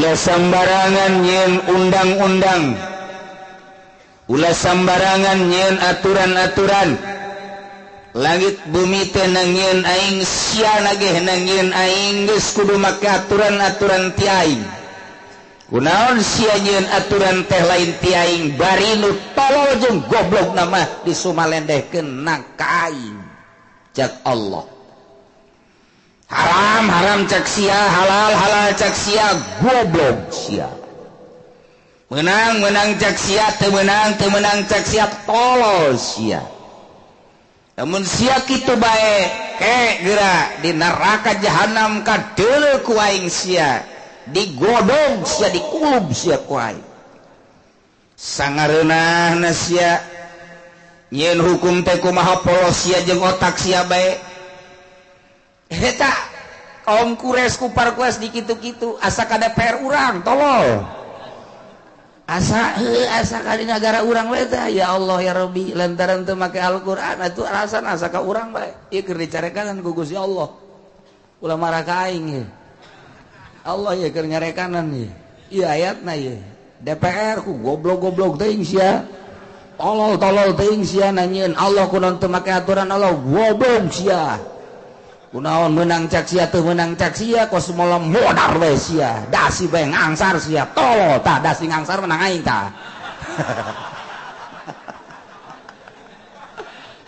Ulah sambarangan nyieun undang-undang, ulah sambarangan nyieun aturan-aturan. Langit bumi teh nangieun aing, sia nageh nangieun aing, geus kudu make aturan-aturan ti aing. Kunaon sia nyieun aturan teh lain ti aing, bari nu tolol jeung goblok nama disumalendehkeun na ka aing. Cak Allah. Haram haram cak sia, halal halal cak sia, goblok sia. Menang menang cak sia, teu menang teu menang cak sia, tolol sia. Lamun sia kitu bae, ke geura di neraka jahanam kadeuleu ku aing sia, digodong sia, dikulub sia ku aing. Sangareunahna sia nyieun hukum teh kumaha polos sia jeung otak sia bae. Eta kaum kures kupar kues di kitu-kitu asa ka DPR urang tolol. Asa heuh asa ka di nagara urang we teh ya Allah ya Rabbi, lantaran teu make Al-Qur'an atuh alasan asa ka urang bae. Ieu keur dicarekan ku Gusti Allah. Ulah marah ka aing ieu. Allah ieu keur nyarekanan ieu. Ieu ayatna ieu. DPR ku goblok-goblok teuing sia. Tolol-tolol teuing sia nanyieun Allah kunaon teu make aturan Allah, goblok sia. Kunaon menang cak sia teu menang cak sia, kos molam modar we sia, dasi bae ngangsar sia, tolol tah dasi ngangsar menang aing tah.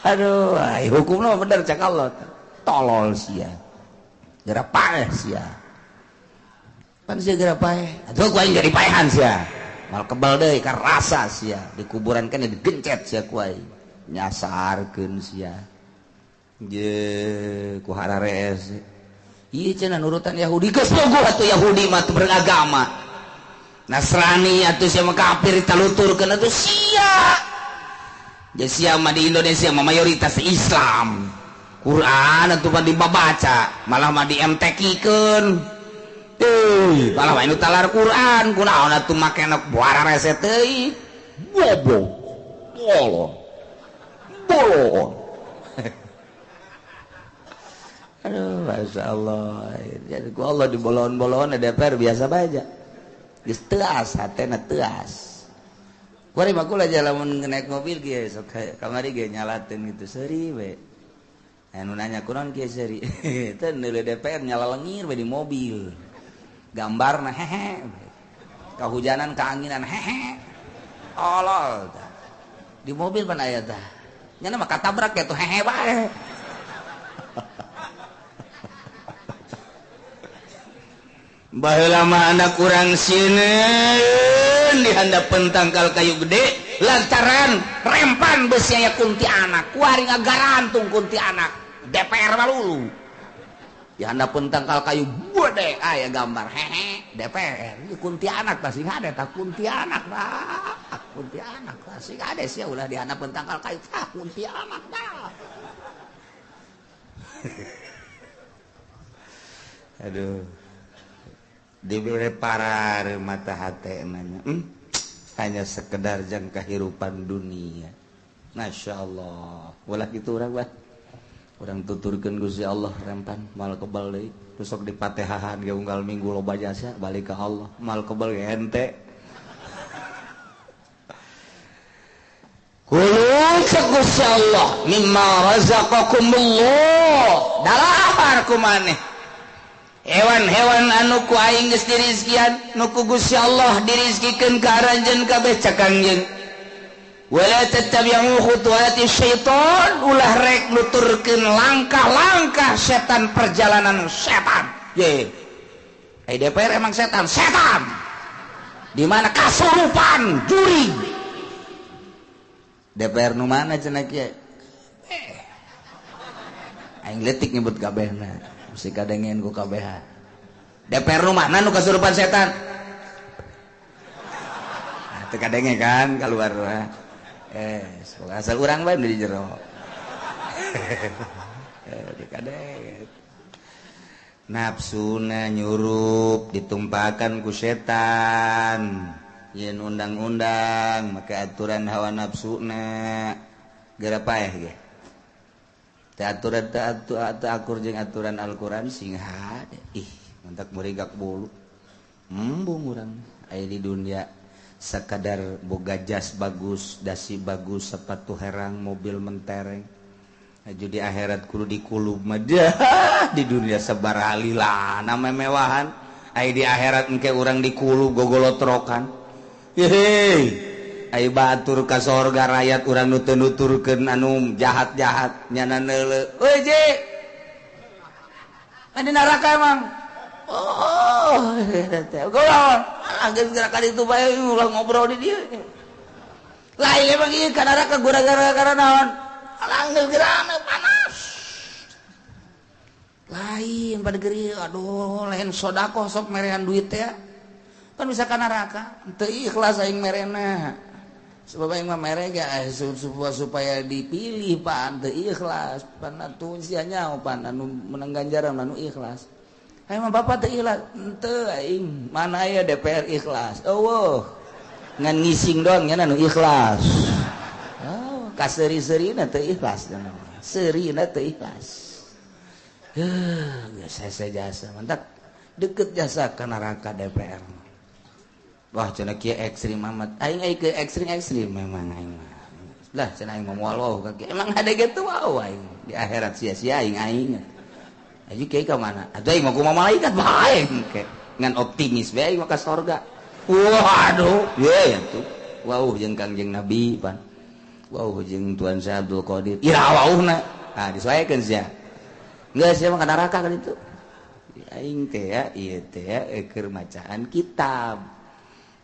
Aduh, ai hukumna bener cak Allah, tolol sia. Geura paeh sia. Pan sia geura paeh, atuh ku aing jadi paehan sia. Mal kebal deui karasa sia, di kuburan kan digencet sia ku aing. Nyasarkeun sia. Je ku hararees. Ieu cenah nurutan Yahudi geus bogoh atuh Yahudi mah teu beragama. Nasrani atuh sia mah kafir taluturkeun atuh sia. Je sia mah di Indonesia mah mayoritas Islam. Quran atuh mah dibabaca, malah mah di MTQ-keun. Malah mah anu talar Quran kunaon atuh make nok buararese teuing. Goblok. Tolol. Bolon. Aduh, Masya Allah. Jadi ku Allah di bolon-bolon DPR biasa bae. Geus teuas hatena teuas. Kuari mah kula lamun naik mobil ge sok kamari ge nyalateun gitu seuri we. Anu nanya kunaon kieu seuri. Teu neuleuh DPR nyala lengir we di mobil. Gambarna hehe. Kahujanan kaanginan hehe. Tolol tah. Di mobil pan aya tah. Nya mah katabrak ya tuh hehe bae. Baheula mah anak kurang sieun di handapeun tangkal kayu gede lantaran rempan besi aya kuntianak, kuari ngagarantung kuntianak DPR malulu. Di handapeun tangkal kayu gede aya gambar hehe DPR kuntianak tah sing hade tah kuntianak tah kuntianak tah sing hade sia ulah di handapeun tangkal kayu tah kuntianak tah. Aduh. Diberi para mata hati nanya, hanya sekedar jang kehidupan dunia. Masya Allah. Walah gitu orang bah. Orang tuturkeun Gusti Allah rempan mal kebal deui. Terus sok dipatehahan ge unggal minggu loba jasa balik ke Allah. Mal kebal ge hente. Kulu cek Gusti Allah mimma razaqakumullah. Dalahar kumaneh. Hewan-hewan anu ku aing geus dirizkian nu ku Gusti Allah dirizkikeun ka aranjeun kabeh cak Kangjeng. Wala tattabi'u khutuwati syaitan, ulah rek nuturkeun langkah-langkah setan, perjalanan setan. Ye. Ai DPR emang setan, setan. Di mana kasurupan juri. DPR nu mana cenah kieu? Aing leutik nyebut kabehna. Mesti kadengen ku KBH. DPR nu mana nu kasurupan setan? Nah, teu kadenge kan keluar. Asal urang bae di jero. Teu kadenge. Nafsuna nyurup ditumpakan ku setan. Yen undang-undang make aturan hawa nafsuna. Geura paeh ge. Aturan akur jeung aturan Al-Qur'an sing hade. Ih, mantak murigak bolu. Embung urang aya di dunia sakadar boga jas bagus, dasi bagus, sepatu herang, mobil mentereng. Aju di akhirat kudu dikulub mah di dunia sabaraha lilana memewahan. Aya di akhirat engke urang dikulub gogolotrokan. Hehe. Ai batur ka sorga rakyat urang nu teu nuturkeun anu jahat-jahat nyana neuleuh. Euy je. Anu neraka emang. Oh, golon. Geus gerakan itu bae ulah ngobrol di dieu. Lain emang ieu ka neraka gara-gara naon? Alah geus gerana panas. Lain pada geri, aduh lain sedekah sok merehan duit teh. Kan bisa ka neraka. Teu ikhlas aing merena. Sebab aing mah mere ge supaya dipilih pan teu ikhlas. Pan atuh sia nyaho pan anu menang ganjaran anu ikhlas. Aing mah bapak teu ikhlas, henteu aing mana aya DPR ikhlas. Eueuh. Ngan ngising doang nya anu ikhlas. Oh, kaseuri-seurina teu ikhlas seurina teu ikhlas. Heuh, geus hese jasa mantap. Deket jasa ka neraka DPR. Wah, cenah kieu ekstrim amat. Aing ai ke ekstrim-ekstrim memang aing mah. Lah cenah aing mah moal wau ka kieu. Emang ada kitu wau aing. Di akhirat sia-sia aing aing. Aja kieu ka mana? Atuh aing mah kumaha malaikat bae engke. Ngan optimis bae aing mah ka sorga. Waduh, ye atuh. Wauh jeung Kangjeng Nabi pan. Wauh jeung Tuan Syekh Abdul Qadir. Ira wauhna. Ah disoekeun sia. Geus sia mah ka neraka kan itu. Aing teh ya, ieu teh ya keur macaan kitab.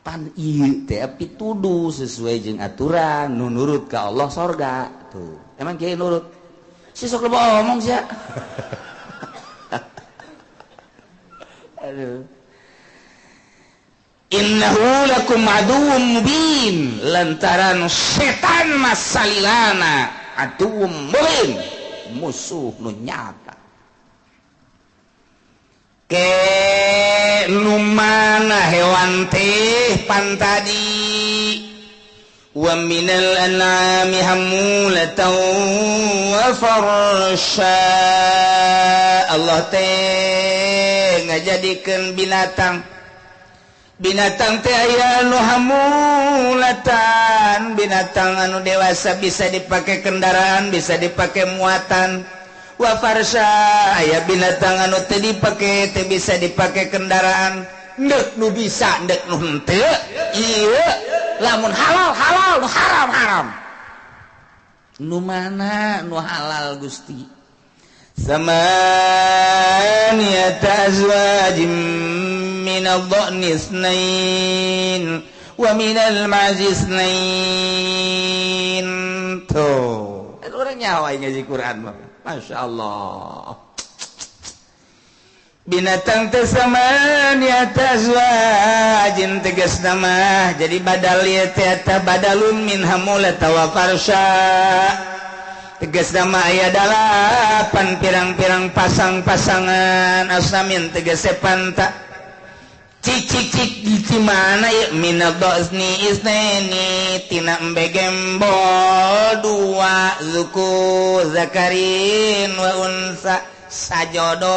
Pan ieu teh pituduh sesuai jeung aturan nu nurut ka Allah sorga. Tuh. Emang kieu nurut? Si sok loba omong sia. Aduh. Innahu lakum aduwwum mubin, lantaran setan masalilana aduwwum mubin, musuh nu nyata. Ke nu mana hewan teh pan tadi wa minal an'ami hamulatan wa farsha. Allah teh ngajadikeun binatang. Binatang teh aya anu hamulatan, binatang anu dewasa bisa dipakai kendaraan, bisa dipakai muatan. Wa farsha aya binatang anu teu dipake, teu bisa dipake kendaraan. Ndek nu bisa, ndek nu henteu. Ieu lamun halal halal, nu haram haram. Nu mana nu halal Gusti? Samaniyata azwajim min ad-dha'ni itsnain wa min al-ma'zi itsnain. Tuh, urang nyawa ngaji Quran mah. Masya Allah. Binatang teh samaniyata azwajin tegas nama. Jadi badal ieu teh eta badalun min hamulata wa farsha. Tegas nama aya dalapan pirang-pirang pasang-pasangan asnamin tegese panta. Cik-cik-cik di mana ya minadosni isneni tina embe gembol dua zuku zakarin wa unsa sajodo.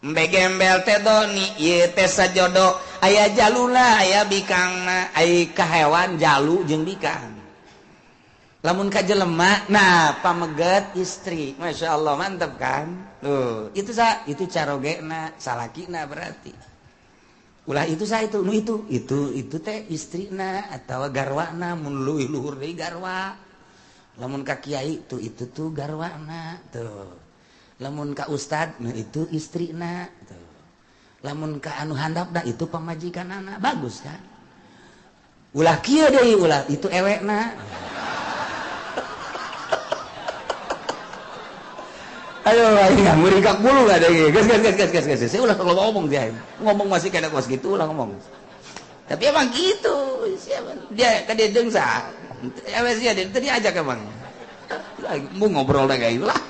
Embe gembel teh doni ieu teh sajodo aya jaluna aya bikangna ai ka hewan jalu jeung bikang. Lamun ka jelema nah pameget istri. Masya Allah mantap kan. Tuh, itu sa itu carogena salakina berarti. Ulah itu sa itu nu itu teh istrina atawa garwana mun leuwih luhur deui garwa. Lamun ka kiai tuh itu tuh garwana tuh. Lamun ka ustad nu itu istrina tuh. Lamun ka anu handapna itu pamajikanana. Bagus kan? Ulah kieu deui ulah itu ewekna. Aduh, aing muringkak bulu ada ge. Gas gas gas gas gas. Saya ulah kalau ngomong dia. Ngomong masih kena kos gitu ulah ngomong. Tapi emang gitu. Siapa dia ka dia deung sa. Ya wes dia tadi ajak emang. Mau ngobrol lagi lah.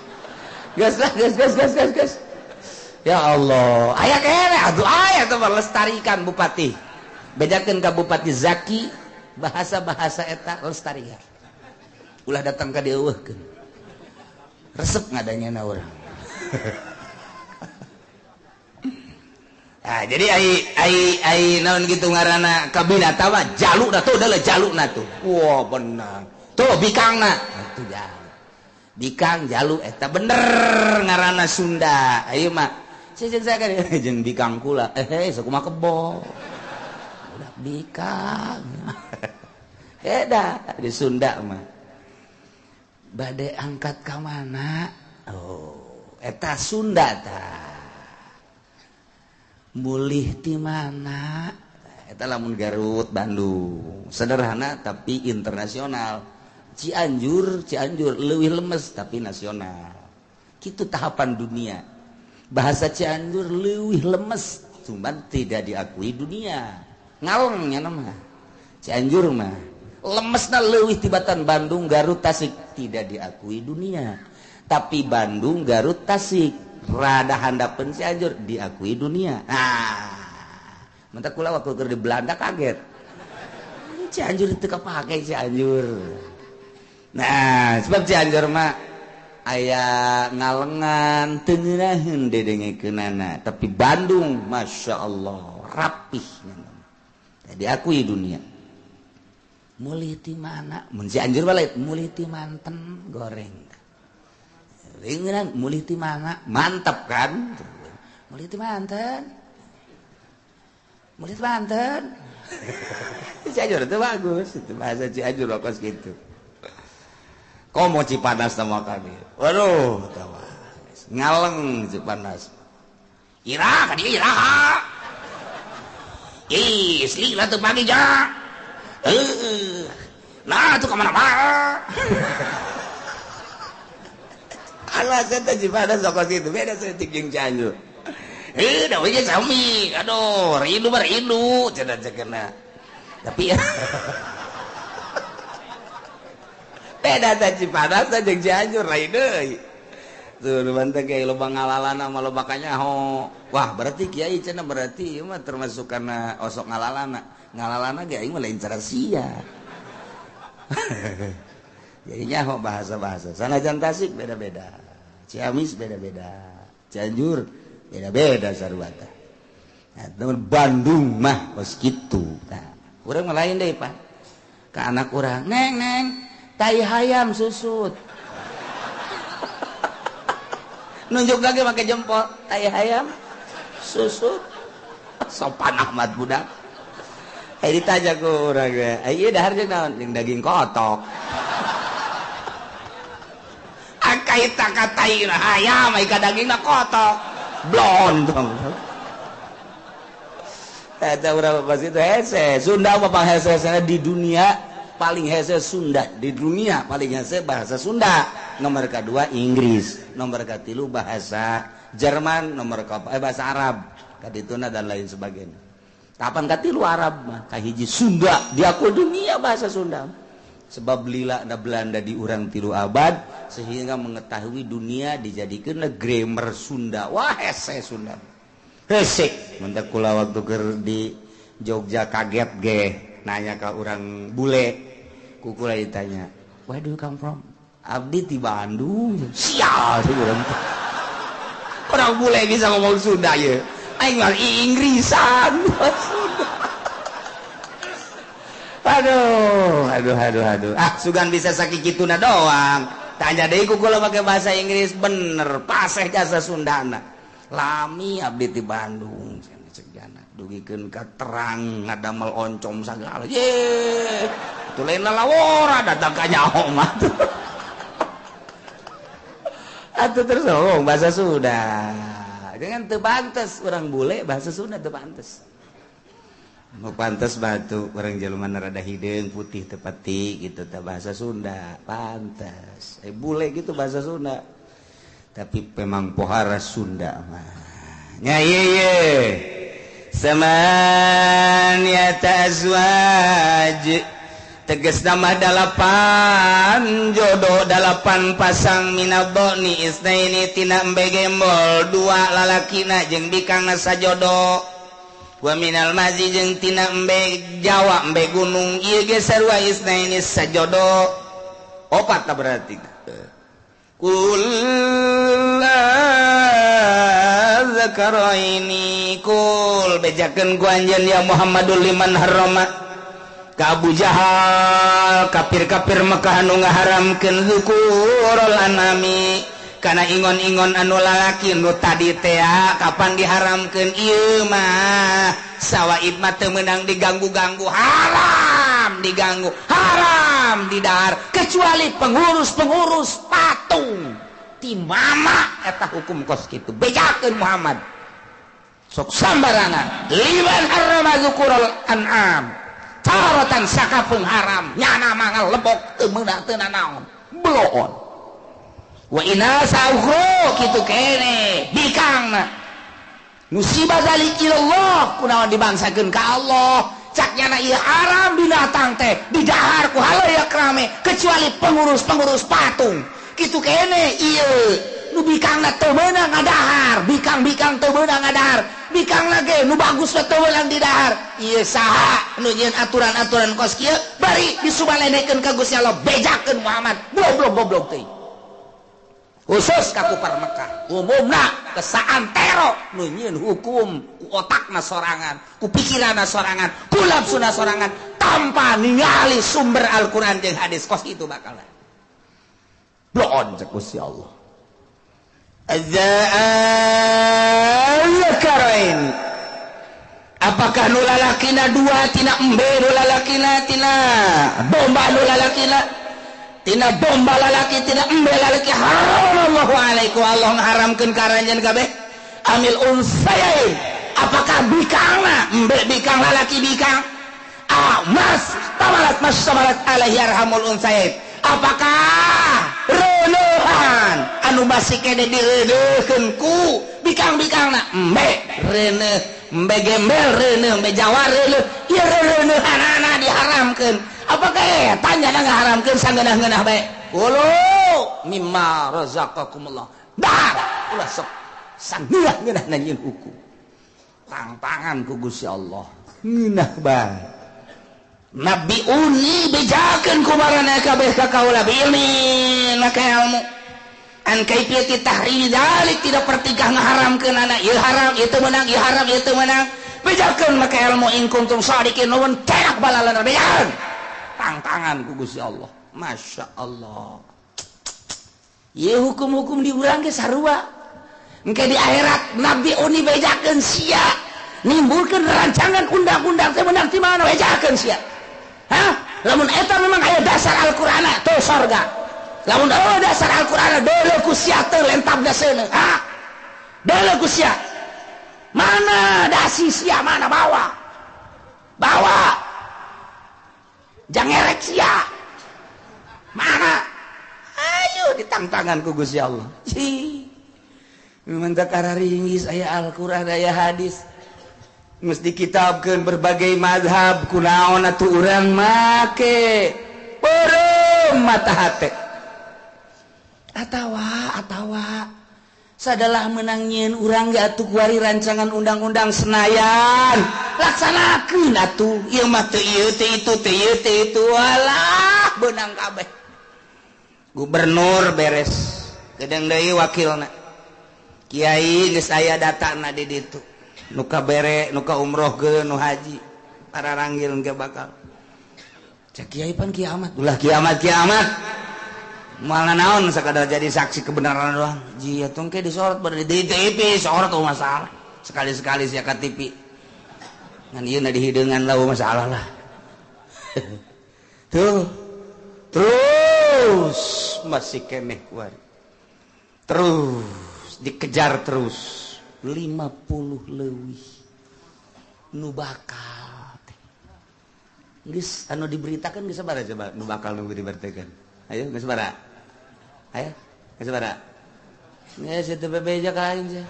Gas lah gas gas gas gas gas. Ya Allah, aya kene atuh aya teh lestarikan bupati. Bejakeun ka Bupati Zaki bahasa-bahasa eta lestarikan. Ulah datang ka dieuweuhkeun. Resep ngadanya na urang. Nah, jadi ai naon gitu ngaranna kabina tawa jaluk na tuh adalah jaluk na tuh. Wah benar. Tuh bikangna. Tuh jaluk. Bikang jaluk eta bener ngaranna Sunda. Ayo mah. Jeung saya jeung bikang kula. Sakumaha kebo. Budak bikang. Beda di Sunda mah. Bade angkat ka mana? Oh, eta Sunda tah. Mulih ti mana? Eta lamun Garut, Bandung. Sederhana tapi internasional. Cianjur, Cianjur leuwih lemes tapi nasional. Kitu tahapan dunia. Bahasa Cianjur leuwih lemes, cuman tidak diakui dunia. Ngalengnya nama. Cianjur mah lemesna leuwih tibatan Bandung, Garut, Tasik tidak diakui dunia. Tapi Bandung, Garut, Tasik rada handapeun Cianjur diakui dunia. Nah, mentak kula waktu keur di Belanda kaget. Cianjur teu kapake Cianjur. Nah, sebab Cianjur mah aya ngalengan teu ngeunaheun dedengekeunana, tapi Bandung Masya Allah rapih diakui dunia. Mulih ti mana? Mun Cianjur balik mulih ti Manten goreng. Ringan mulih ti mana? Mantap kan? Mulih ti Manten. Mulih ti Manten. Cianjur itu bagus, itu bahasa Cianjur kos gitu. Komo Cipanas sama kami. Waduh, tawa. Ngaleng Cipanas. Ira ka dieu iraha. Ih, lila teu pagi ja. Nah, tuh kemana mana? Alah, saya teh Cipanas kos gitu. Beda saeutik jeung Cianjur. Da we sami. Aduh, rindu mah rindu cenah cekena. Tapi ya beda teh Cipanas teh jeung Cianjur lain deui. Tuh nu teh kiai loba ngalalana mah loba kanyaho. Wah, berarti kiai cenah berarti ieu mah termasuk karena osok ngalalana. Ngalalana ge aing mah lain cara sia. Jadi nyaho bahasa-bahasa. Sanajan Tasik beda-beda. Ciamis beda-beda. Cianjur beda-beda sarua teh. Nah, Bandung mah kos kitu. Nah, urang mah lain deui, Pak. Ka anak urang, "Neng, neng, tai hayam susut." Nunjuk lagi pakai jempol, tai hayam susut. Sopan amat budak. Ditanya ku urang ge, ieu dahar jeung naon? Jeung daging kotok. Akai takatai hayam ai ka dagingna kotok. Blondong. Eta urang pas itu hese. Sunda mah panghese-hesena di dunia paling hese Sunda, di dunia paling hese bahasa Sunda. Nomor kedua Inggris, nomor katilu bahasa Jerman, nomor keempat bahasa Arab, kadituna dan lain sebagainya. Kapan katilu Arab mah kahiji Sunda diakui dunia bahasa Sunda. Sebab lila na Belanda di urang 3 abad sehingga mengetahui dunia dijadikeun grammar Sunda. Wah hese Sunda. Hese. Mentak kula waktu keur di Jogja kaget ge nanya ke orang bule, kukula ditanya, "Where do you come from?" Abdi di Bandung. Sial sih orang. Orang bule bisa ngomong Sunda ya. Aing mah Inggrisan. Sunda. Aduh, aduh, aduh, aduh. Ah, sugan bisa sakikituna doang. Tanya deui kukula pakai bahasa Inggris bener, paseh jasa Sundana. Lami abdi di Bandung. Cek jana dugikeun ka terang ngadamel oncom sagala. Ye, itu lain lalawora datang ka nyaho mah. Atuh terus ngomong bahasa Sunda. Jangan teu pantes orang bule bahasa Sunda teu pantes. Mau pantes batu orang jelema rada hideung putih tepati gitu teh bahasa Sunda pantes. Bule gitu bahasa Sunda. Tapi memang pohara Sunda mah. Nya ieu ye. Samaniyata azwaj. Tegas nama 8 jodoh 8 pasang minadhoni isnaini tina embe gembol 2 lalakina jeung bikangna sajodoh wa minal mazi jeung tina embe Jawa embe gunung ieu ge sarua isnaini sajodoh 4 ta berarti kul Dzakaraini kul bejakeun ku anjeun ya Muhammadul liman harrama ka Abu Jahal kafir-kafir Mekah anu ngaharamkeun dzukurul anami kana ingon-ingon anu lalaki nu tadi teh kapan diharamkeun ieu mah sawaib mah teu meunang diganggu-ganggu, haram diganggu, haram didahar kecuali pengurus-pengurus patung ti mama eta hukum kos kitu. Bejakeun Muhammad sok sambarangan liman harrama dzukurul an'am taratan sakapeung haram nyana mangal lebok teu meunang teu nanaon bloon wa inasa ukhra kitu kene bikangna musibah zalik ilallah kunaon dibangsakeun ka Allah cak nyana ieu haram binatang teh didahar ku halayak rame kecuali pengurus-pengurus patung kitu kene ieu nu bikangna teu meunang ngadahar, bikang-bikang teu meunang ngadahar, bikangna ge nu bagus teu meunang didahar. Ieu saha nu nyieun aturan-aturan kos kieu bari disubalenekeun ka Gusti Allah bejakeun Muhammad goblok goblok teuing khusus ka kufar Mekah umumna kesaan tero nu nyieun hukum ku otakna sorangan, ku pikiranna sorangan, ku nafsuna sorangan tanpa ningali sumber Al-Qur'an jeung hadis kos itu bakal bloon cek Gusti Allah. Azzakarain apakah nu lalakina dua tina embe nu lalakina tina domba nu lalakina tina domba lalaki tina embe lalaki haramallahu alaikum Allah ngaharamkeun ka aranjeun kabeh amil unsayain apakah bikangna embe bikang lalaki bikang mas tamalat mas tamalat alaihi arhamul unsayain apakah reuneuhan anu masih kene direuneuhkeun ku bikang-bikangna embe reuneuh embe gembel reuneuh embe jawa reuneuh ieu reuneuhanana diharamkeun apakah eta nyana ngaharamkeun sangeunah-ngeunah bae kulu mimma razaqakumullah dah ulah sok sangeunah-ngeunah nyieun hukum tangtangan ku Gusti Allah ngeunah bae Nabi uni bejakeun ku maraneh kabeh ka kaula bilmi na ka ilmu an kaifiyati tahrim dzalik tidak pertikah ngaharamkeun anak ieu haram ieu teu meunang ieu haram ieu teu meunang bejakeun maka ilmu in kuntum shadiqin nuwun terak balalana bejakeun tangtangan ku Gusti Allah. Masya Allah ieu hukum-hukum di urang ge sarua engke di akhirat Nabi uni bejakeun sia nimbulkeun rancangan undang-undang teh meunang ti mana bejakeun sia. Hah? Lamun eta memang aya dasar Al-Qur'an teu sorga. Lamun eueuh dasar Al-Qur'an deuleu ku sia teu lentabna seuneu. Hah? Deuleu ku sia. Mana dasi sia mana bawa? Bawa. Jangerek sia. Mana? Ayo ditangtangan ku Gusti Allah. Cih. Memang teu kararinggis aya Al-Qur'an aya hadis. Mesti kitabkeun berbagai mazhab kunaon atuh urang make peureum mata hate atawa sadalah menang nyieun urang ge atuh kuari rancangan undang-undang Senayan laksanakeun atuh ieu mah teu ieu teu itu teu ieu teu itu alah beunang kabeh gubernur beres gedeng deui wakilna kiai geus aya datana di ditu nuka bere nuka umroh ke nu haji para ranggil engke bakal cek kiai pan kiamat ulah kiamat kiamat moal naon sakadar jadi saksi kebenaran doang ji atuh engke disorot pada di TV sorot oh masalah sekali-sekali sia ka TV ngan ieu na dihideungan lah masalah lah tuh terus masih keneh kuari terus dikejar terus 50 leuwih nu bakal teh geus anu diberitakan geus sabaraha coba nu bakal nu diberitakan ayo geus sabaraha ayo geus sabaraha geus teu bebeja ka aing sia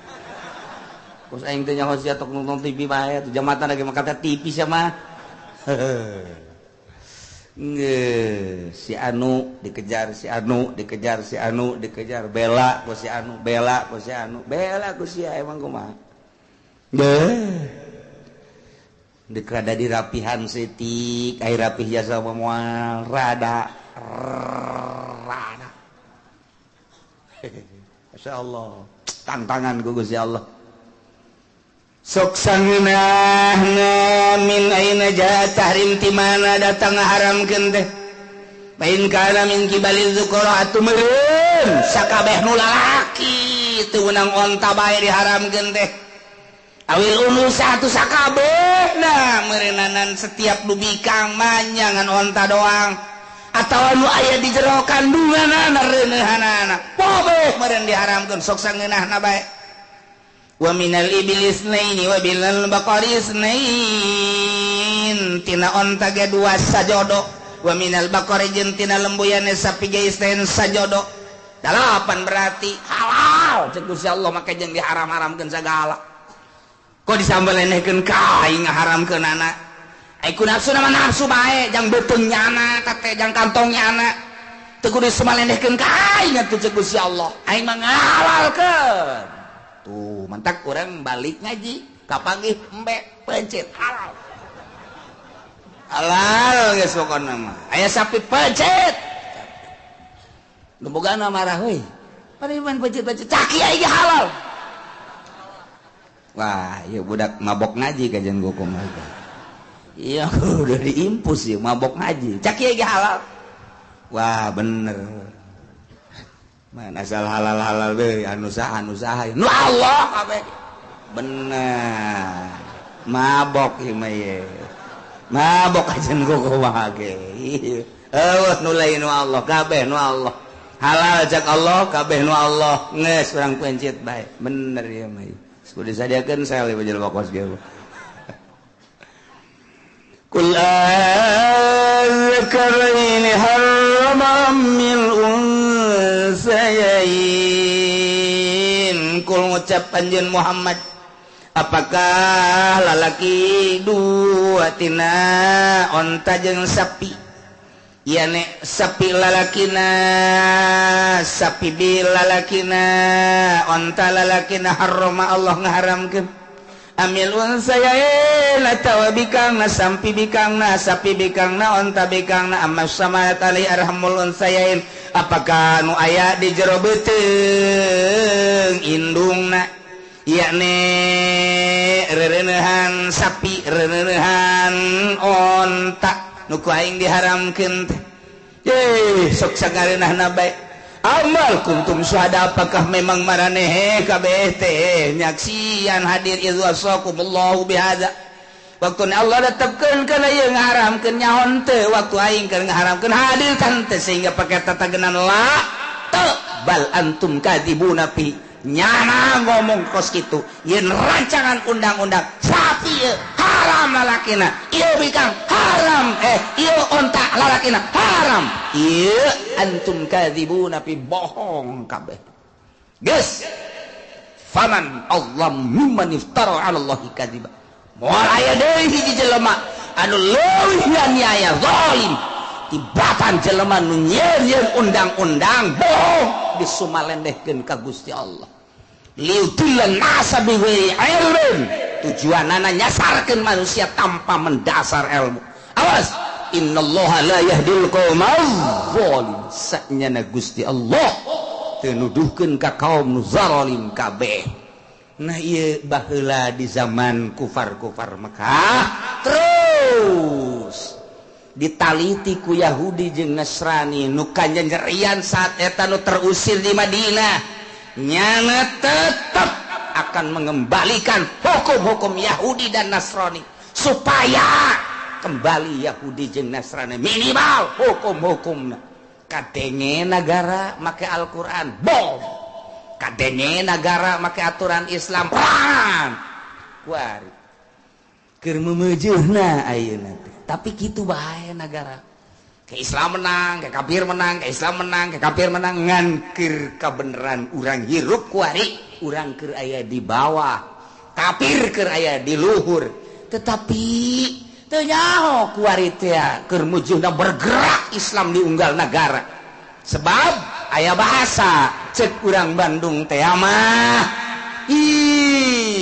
kos aing teh nyaho sia tok nonton TV bae atuh jamatan lagi maka TV sia mah geus si anu dikejar si anu dikejar si anu dikejar bela ku si anu bela ku si anu bela ku sia emang kumaha deh dek rada dirapihan setik ai rapih jasa moal rada rada Masya Allah tantangan ku Gusti Allah. Sok sangeunahna, min aina jaa tahrim, ti mana datang ngaharamkeun teh? Fa in kana min qibaliz dzukura, atuh meureun sakabeh nu lalaki, teu meunang onta bae diharamkeun teh. Awil unusa, atuh sakabehna meureunnanan, setiap nu bikang manyangan onta doang atau anu aya di jero kandunganana, reuneuhanana pobeh meureun diharamkeun. Sok sangeunahna bae. Wa minal ibili isnaini wa minal baqari isnain, tina onta ge dua sajodo, wa minal baqari, jeung tina lembuyane sapi ge, isnain sajodo, dalapan. Berarti halal cek Gusti Allah, make jeung diharam-haramkeun sagala. Kok disambelenehkeun ka aing ngaharamkeun anak? Ai ku nafsu nama nafsu bae, jang beuteung nyana kate, jang kantong nyana, teu kudu disamalendehkeun ka aing atuh. Cek Gusti Allah, aing mah ngahalalkeun. Tuh, mantak urang balik ngaji kapanggih embe pencit, halal, halal geus. Pokona mah aya sapi, pencit. Nu bogana marah, "Euy, pariman pencit-pencit?" "Caki aing ge halal." Wah, ieu budak mabok ngaji kajian gua kumaha. Iya, udah diimpus ya, mabok ngaji. Caki aing ge halal. Wah, bener. Mana asal halal-halal deh, anu saha, anu saha. Nu Allah kabeh. Bener. Mabok ieu mah ye. Mabok kajian gua kumaha ge. Eueuh nu lain nu Allah, kabeh nu Allah. Halal cak Allah, kabeh nu Allah. Geus urang pencit bae. Bener ieu mah. Kudu disadiakeun sel ieu jelema kos kieu. Qul azzakaraini harrama amil unsayain. Kul, ngucap anjeun Muhammad, apakah lalaki dua tina onta jeung sapi, yane sapi lalakina, sapi bil lalakina, onta lalakina, harrama, Allah ngaharamkeun, amil unsayain, atawa bikangna, sampi bikangna, sapi bikangna, onta bikangna, amma sytamalat alaihi arhamul unsayain, apakah nu aya di jero beuteung indungna, yakni rereneuhan sapi, rereneuhan onta, nu ku aing diharamkeun teh? Ye, sok sagareunahna bae. Amal kuntum syuhada, apakah memang maraneh kabeh teh nyaksian, hadir, idz wasakumullahu bihadza, waktu Allah tetapkeun kana ieu ngaharamkeun, nyaho teu waktu aing keur ngaharamkeun, hadir kan teu, sehingga pakai tatagenan la teu? Bal antum kadzibuna fi, nyana ngomong kos kitu, yen rancangan undang-undang sapi ieu haram lalakina, ieu bikang haram, ieu onta lalakina haram, ieu antum kadzibuna fi, bohong kabeh geus. Faman Allah mimman iftara 'ala Allahi kadziba, moal aya deui hiji jelema anu leuwih aniaya, zalim, tibatan jelema nu nyieun undang-undang bohong disumalendehkeun ka Gusti Allah. Liyudillan nasa bighairi ilmin, tujuanana nyasarkeun manusia tanpa mendasar ilmu. Awas, innallaha la yahdil qaumal zalim, saknyana Gusti Allah teu nuduhkeun ka kaum nu zalim kabeh. Nah, ieu baheula di zaman kufar-kufar Mekah, terus ditaliti ku Yahudi jeung Nasrani nu kanyerian saat eta, nu terusir di Madinah, nyana tetap akan mengembalikan hukum-hukum Yahudi dan Nasrani supaya kembali Yahudi jeung Nasrani, minimal hukum-hukum. Kadenge negara make Al-Quran, bom. Kadenge negara make aturan Islam, perang. Kuari keur memeujeuhna ayeuna teh, tapi kitu bae negara ke Islam menang, ke kafir menang, ke Islam menang, ke kafir menang, ngan keur kabeneran urang hirup kuari, urang keur aya di bawah, kafir keur aya di luhur. Tetapi teu nyaho kuari teh keur mujuna bergerak Islam di unggal negara, sebab aya bahasa cek urang Bandung teh mah ih.